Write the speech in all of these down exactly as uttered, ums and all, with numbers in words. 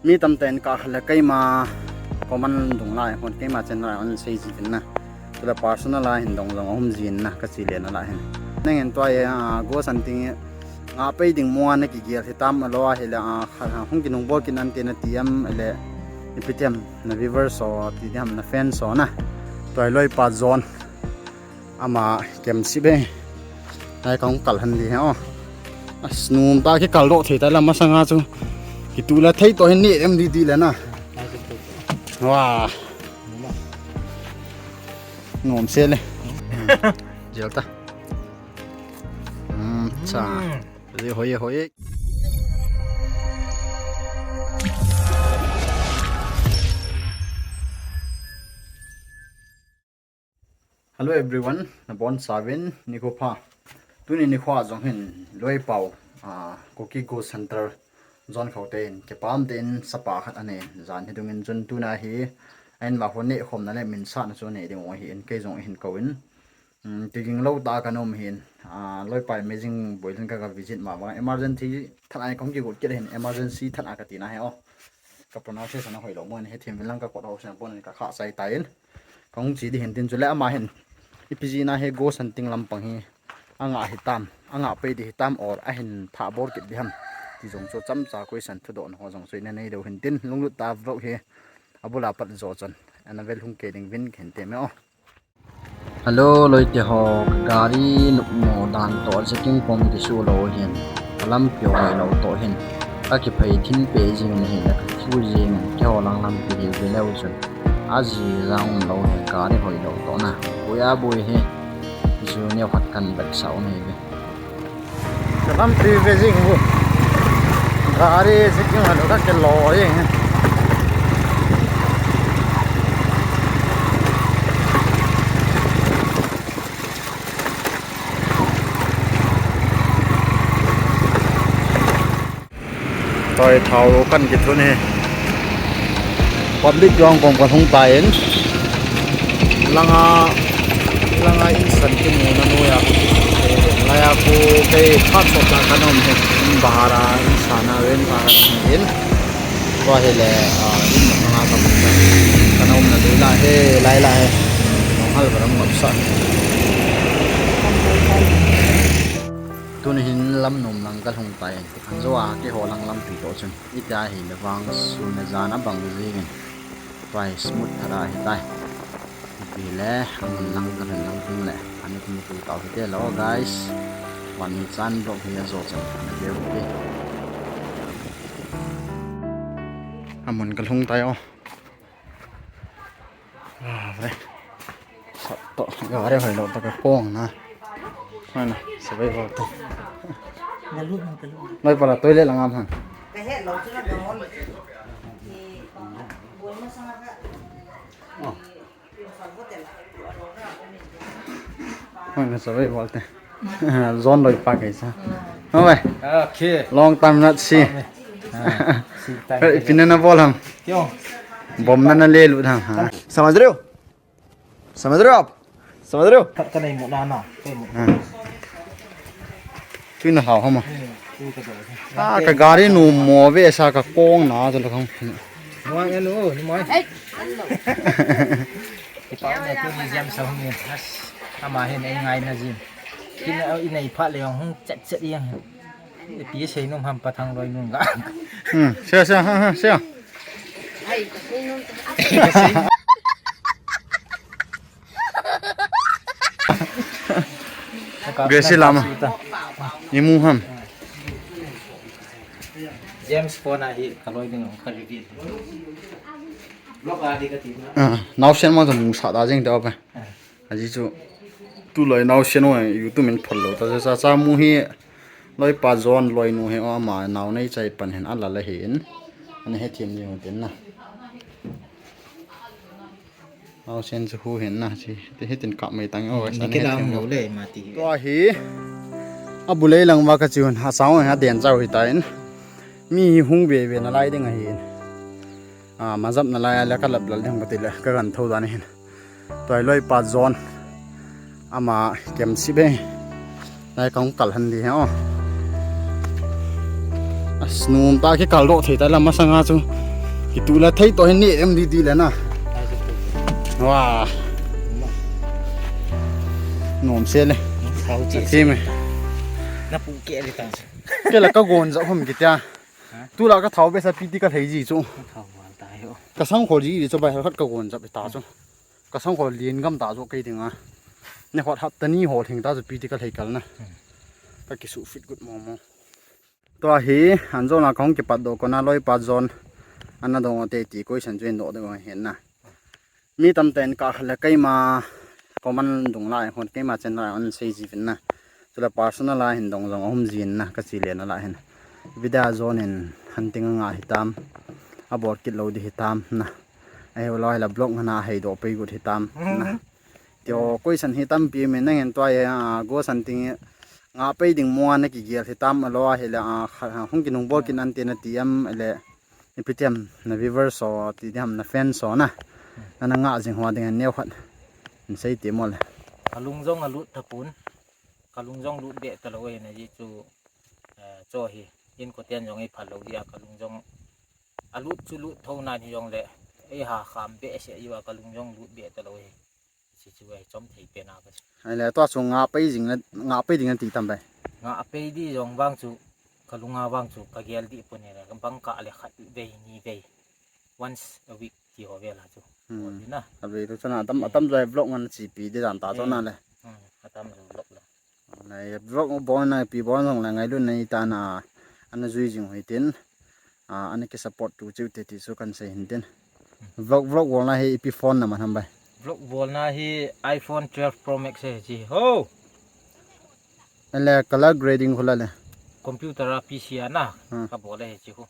Mi tamtah in ka khat le keima comment dung lai, hon keima channel lai hon sei ji tin na. Tule personal lai hin dong dong ahum jin na, ka chi le na lai hin. Nang en tua ye, ah, ghost hunting nga pei ding mo na kigel hitam alo a hile, ah, kha, hung kinung bol kin ante na ti am le ipi ti am na viewers so ti di am na fans so na. Tua loipa John. Ama kem si be. Nai kong kal han di he o. As num ta ki kal do thei ta la masanga chu. Ki tu la thei to hin ni em di di le na. Wa. Nom se le. Jel ta. Hmm, cha. Hoi, hoi. Hello everyone, nabon chauvin nikho pha. Tuni nikho a jong hin loipa, ah, Kuki Ghost Hunter John Khote in kipah tein sapa khat anei jan hi dungin chun tuna hi a in va ho neh khomna le min sahna chu nei ding u ahin kei jong hin kou in. Um, kiging lou tah a ka um hin, ah, loipa amazing boilen ka, ka visit ma vang emergency than a kong kigot kit hin emergency than a ka tina he o. Ka pronunciation a hoilou mo ni he thim lang ka kot ho sen pon ka kha sai ta in. Kong chi di hin tin chu le ama hin. Ipi jeh a he ghost hunting lampang hi. Anga hitam, anga pei di hitam or ahin tha bor kit di ham. Ti jong chu chamcha question thudoh na ho jong chu ina nei deu hin tin lunglut tah a vlog hi. Abula pat jo chun. Ana vel hung kei ding vin khen te me o. Hello, loite ho, gari nupmo dan toh checking pom kisu lou hin, lampi hoilou toh hin, ka kiphei thin pe jing na hin, ka kisu jing, keiho lang lampi hi ve leu chun, aji jang um lou hin, gari hoilou toh na, boi a boi hi, kisu neo khat kan vetsah u hi ve. Ka lampi ve jing u. Gari checking a lo ka kilo jing. Toi thao kan kithun hi. Public ground kong ka hung ta in. Langa, langa insan kimu na noiya. Laiya ko kei phat sot na ka nom hi. Bahara insan a ven ka nom hin. Tua hi le, ah, in na nga ka mun ka. Ka nom na dui la he, lai la he. Nong hal baram ngap sa. Tuni hin lam nom lang ka hung ta in. An jo a keiho lang lampi toh chun. Ita hi le vang sun le jan a bang jing in. Tua hi smooth tah a hi tai. Ipi le, amun lang ka hin lang tin le. Ani kum tu tau hi te lo, guys. Wan ni chan vlog hi a jo chan. Ana veu te. Amun ka hung tai o. Ah, ve. Sat to, gari hoilou to ka kong na. Mana, survival to. Galut na, galut na. Noi pala toilet lang am han. Ka he lo chu na don. Oh. Mana, survival te. John loipa kaisa. Hoi. Okay. Long time not see. Ah, si ta. Hey, pina na bol ham. Kyo. Bom na na le lut ham. Ha. समझ रहे हो? समझ रहे हो आप? समझ रहे हो? Ka, ka nei mo na na. Ka nei mo. Ha. Tui na hao ham. Hmm, tui ka do. Ah, ka gari nupmo ve sa ka kong na ja la kong. Mo ano, mo. Hey. Ipa na tu ni jam sa hung ni. As, ama hin ei ngai na jim. Kin ei nei pha le hung chet chet yang. Ipi sei nom ham pa thang loi nung ga. Hmm, sia, sia, ha, ha, sia. Gracie Lam. Imu ham. James phone a hi ka loi ding ka reveal. Block a di ka ti na. Ah, naosen ma jong sa da jing da pa. Ah. Aji chu tulai naosen o YouTube in phal lou ta cha cha mu hi loipa John loinu hi o ama nao nei chai pan hin ala la hin. Ana he thiam ni tin na. Naosen chu hu hin na chi. Ti hitin kap mai tang o. Ni ke dang mo le ma ti. Tua hi. Abulei lang va ka chi hun ha sao ha den chau hi ta in. Mi hi hung ve ve na lai ding ahi. Ah, majap na lai a le ka lap lal ding ka ti le ka gan tho dan hin. Tua loipa John. Ama kem si be. Nai kong kal han di he o. As num ta ki kal do thei ta la masanga chu. Kitu la thei to hin ni em di di le na. Wa. Nom se le. Thim e. Kei la ka gon ja hom kitia. Tula ka thau be sa piti ka lhei ji chu. Ka sangkhol ji ji chu bai khat ka gon ja ta chu. Ka sangkhol lien gam ta chu kei dinga. Ne hot hap ta ni hol hing ta chu piti ka lhei kal na. Ka kisu fit good mo mo. Tua hi, an zon a kahung kipat doh kona loipa zon. Ana dong te ti question chu hin doh ding hin na. Mi tamten ka khat le keima comment dung lai hon keima chen lai hon sei ji vin na. Chule personal a hin dong jong ahum jin na ka chi le na la hin. Vida zon in hunting anga hitam. A bor kit lo di hitam na. Ahi lo la blog na hei doh pei gut hitam na. Tio question hi tampi min nang en tua ye a go san ting nga pei ding mo na ki gel hitam alo a hi le a hung ki nung bol kin an te na ti am le. Ipi ti am na viewers so ti ti am na fans so na. Na na nga jing hua ding an neo khat. An sei ti mo le. Ka lung jong a lut ta pun. Ka lung jong lut be ta lo e na ji chu. Eh, cho hi. In ko tian jong i phal lo dia ka lung jong. A lut chu lut tho nan hi jong le. Ei ha kham be se yu a ka lung jong lut be ta lo e. Chi chu ei chom thei pe na ka. Ai le tua chu nga pei jing na nga pei ding na ti tam bai. Nga pei di jong vang chu. Ka lunga vang chu ka gel di pun e le ka bang ka le khat vei ni vei. Once a week ti ho ve la chu. Hmm. Ho di na. A ve tu chana tam atam jai vlog ngan chi pi di dan ta to na le. Hmm. Atam jai vlog la. Na ye vlog bo na pi bo jong la ngai lu nei ta na. Ana jui jing hoi tin. A ana ki support tu chiu te ti su kan sei hin tin. Vlog vlog wal na hi ipi phone na man ham bai. Vlog bol na hi iPhone twelve Pro Max he chi ho. Ele color grading khula le. Computer a P C a na. Hmm. Ka bol he chi ho.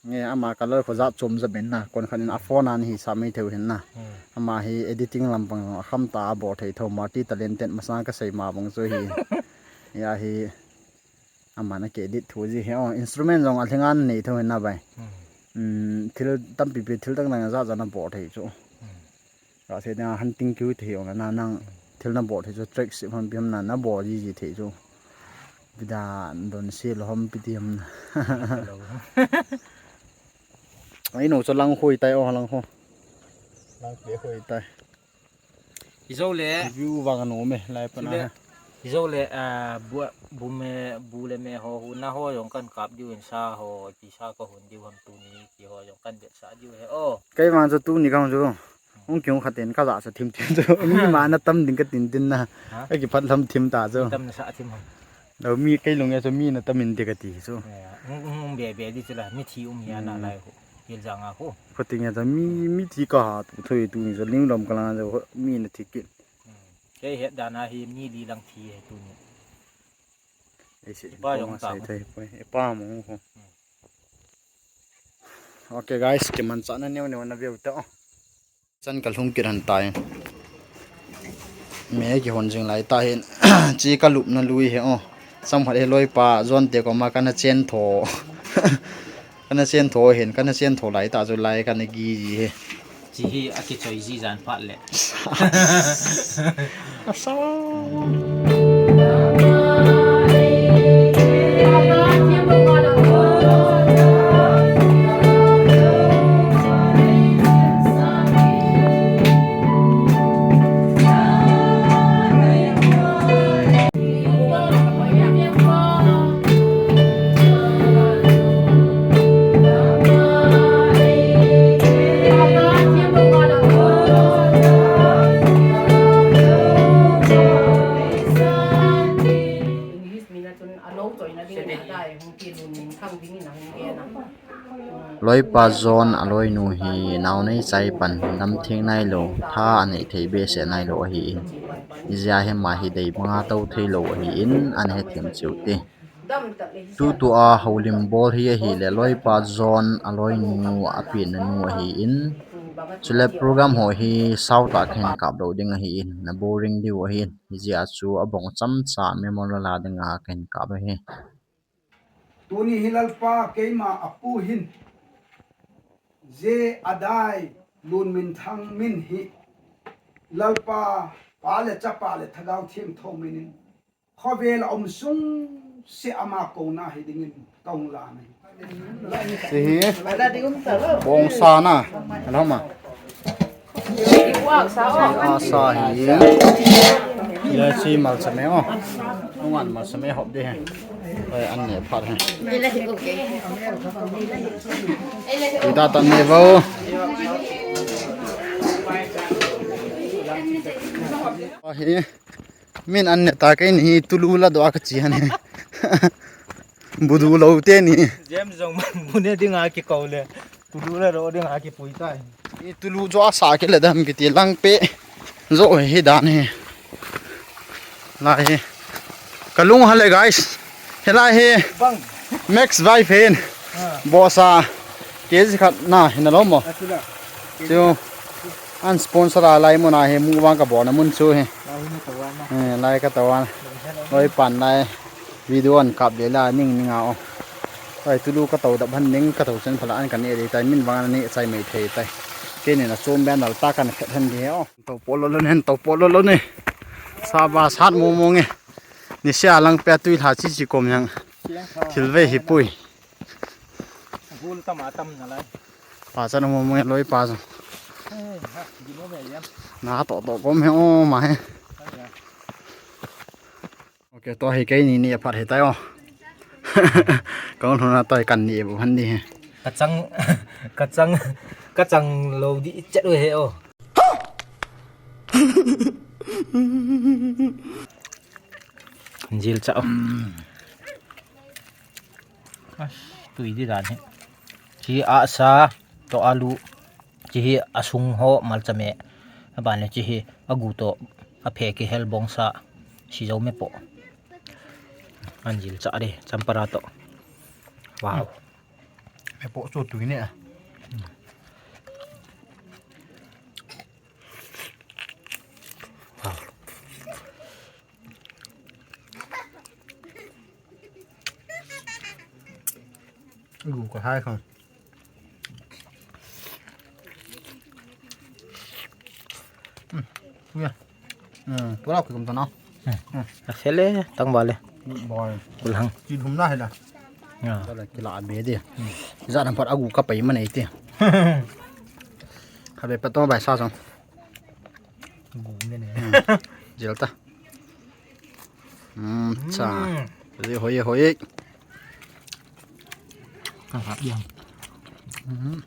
Nge ama color kho jat chom ja ben na kon khan in a phone an hi sa mai theu hin na. Hmm. Ama hi editing lam pang a kham ta a bol thei tho multi talented masang ka sei ma bang chu hi. Ya hi ama na ke edit thu ji he o instrument jong a thlengan nei tho hin na bai. Hmm. Hmm, thil tampi pi thil dang dang ja ja na bol thei chu. Hmm. Ka se na hunting kiu te hi ong na nang thil na bol thei chu track sip ham pi ham na na bol ji ji thei chu. Vida don si lo ham pi ti ham na. Hello. Ai no chu lang khoi tai o lang kho. Lang pe khoi tai. Izo le. View vang no me lai pa na. Izo le a bu bu me bu le me ho hu na ho jong kan kap diu in sa ho ti sa ko hun diu ham tu ni ti ho jong kan det sa diu he o. Kei vang chu tu ni kang chu. Hung kiung khaten ka ja sa thim thim chu. Mi ma na tam ding ka tin tin na. Ha? Ka ki phat lam thim ta chu. Tam na sa thim ham. Lo mi kei lung ya chu mi na tam in de ka ti chu. Ya, hung, hung be be di chu la, mi thi um ya na lai hu. Hil jang a hu. Khating ya ta mi, mi thi ka ha tu thoi tu ni chu ling lam ka la chu mi na thi ki. Hmm. Kei het dan a hi mi li lang thi he tu ni. Ei se pa jong ta sai thei poi. E pa mo hu. Hmm. Okay guys, kiman cha na neo neo na view ta. Chan ka lhung kit han tai. Me ki hon jing lai ta hin. Chi ka lup na lui he o. Sam khat he loi pa zon te ko ma kana chen tho. Kana chen tho hin, kana chen tho lai ta chu lai kana gi ji he. Chi hi a ki choi ji jan phat le. Asa. Loipa John a loinu hi nao nei chai pan dam theng nailou, tha a nei thei behseh nailou ahin. Ijeh a hi ama hi dei banga tou theilou ahin, ana hethem cheu te. Tutua houlim bol hi ahile, Loipa John a loinu, a penna nu ahin. Chule program ho hi south a kahin kap lou ding ahin, na boring diu ahin. Hijeh a chu abong chamcha memorial a dinga kahin kap ahi. Tuni hi Lalpa keima apu hin, je adai Lunminthang min hi, Lalpa Pa le Chapa le Thagau Thiangtho min in, khovel a um sungseh ama kouna hi dingin kahung lan ahi. Hiche hi bongsa na. Hello ma. Asa hi. Hiche malsame o. Nunga malsame hop ding ahi. Oi, an ne phat ahi. Ida tan ne vo. Ahi. Min an ne ta, keini hi tulu la doh a kache ahi. Budu lou teni. James jong man bu ne dinga kikou le. Tulu la doh dinga kipui tai. Hi tulu jo asa kile dam kiti lang pe. Jo hi dan hi. Lai hi. Kalung hale guys. Hilai hi. Bang. Max vai phen. Ha. Bosa. Kg khat na hina lou mo. Atula. Chu. An sponsor a lai mun a hi mu vang kabol na mun chu hi. Lai hi na tawana. Eh, lai ka tawana. Loi pan lai. Video an kap le la ning ning a o. Oi, tulu ka to dap han ning ka to chen phala an kan e dei tai min vang an ne chai mai thei tai. Keini na chom ben dal ta kan khet han di o. To po lo lo nen, to po lo lo ne. Sa ba sat mo mo nge. Ni sia lang pe tui lha chi chi kom yang. Thil ve hi pui. Gul tam a tam na lai. Pa chan mo mo nge loi pa chan. Eh, ha, di mo ve yan. Na to to kom he o ma he. Ha, ya. Ok, tua hi keini ni aphat hitai o. Kong lhona tua hi kan ni bu han ni hi. Kachang, kachang, kachang lou di chet u he o. Jil cha o. Tui di dan hi. Chi asa to alu. Chi hi asung ho malchame. Aban le chi hi agu to aphe kihel bongsa. Sijo me po. An jil cha de champara to. Wow. Me po so tui ne. Wow. Gu ka hai khang. Hmm, ya. Hmm, pura ku kum ta na. Hmm. Hmm. A sele tang ba le. Good boy. Kul hang. Chi dhum na he la. Ya. Ka la kila be de. Hmm. Za nam pat agu ka pai ma nei te. Ka be pa to bai sa song. Gu ne ne. Hmm. Jel ta. Hmm, cha. Hmm. Hoi, hoi, hoi. Ka hap yang. Hmm.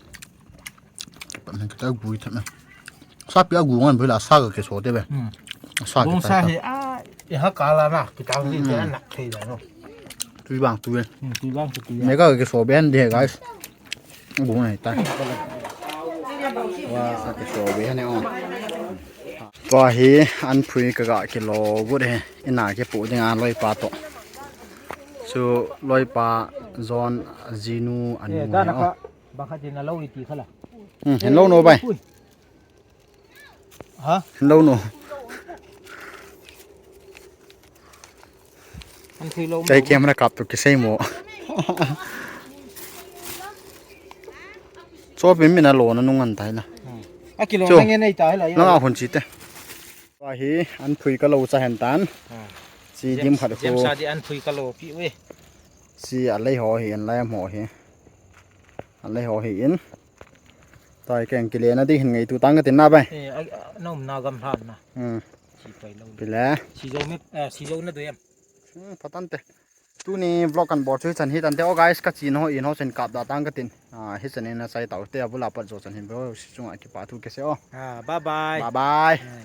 Pat na kita gui thana. Sa pi agu ngan bela sa ka ke so te be. Hmm. Sa ke bongsa ta. He a, e ha ka la na, kita ni te na thei da no. Tui bang tui. Hmm, tui bang tui. Me ka ke so be han de guys. Gu nai ta. Wa, sa ke so be han o. Tua hi an phui ka ga kilo gu de. Ina ke pu ding a loi pa to. Chu loi pa John jinu an. Eh, mu dan he o. Ka ba kha din a lo i ti kha la. Hmm, hin lo no bai. Ui. Ha? Hin lo no. An thui lo. Kai mo. Camera kap to kisei mo. Cho pin min a lo na nung an tai la. Hmm. A kilo. Cho. Na nge nei tai la. Nang a hun chi te. Tua hi an phui ka lo cha hen tan. Ah. Chi dim khat khu. Jem sa di an phui ka lo pi we. Chi a lei ho hi, an lai mo hi. A lei ho hi in. Tua hi keng kile na di hin ngai tu tang ka tin na bai. Eh, a, a, na um na gam hlan na. Hmm. Chi pai lo. Kile. Si zo me, eh, si zo na do yam. Hmm, patan te. Tuni vlog kan bol chu hichan hi tante o guys, ka chin ho in ho chen kap da tang ka tin. Ah, hichan in na chai tau te, abula pat jo chan hin bro, si chunga kipa thu kese o. Ah, bye bye. Bye bye. Hmm.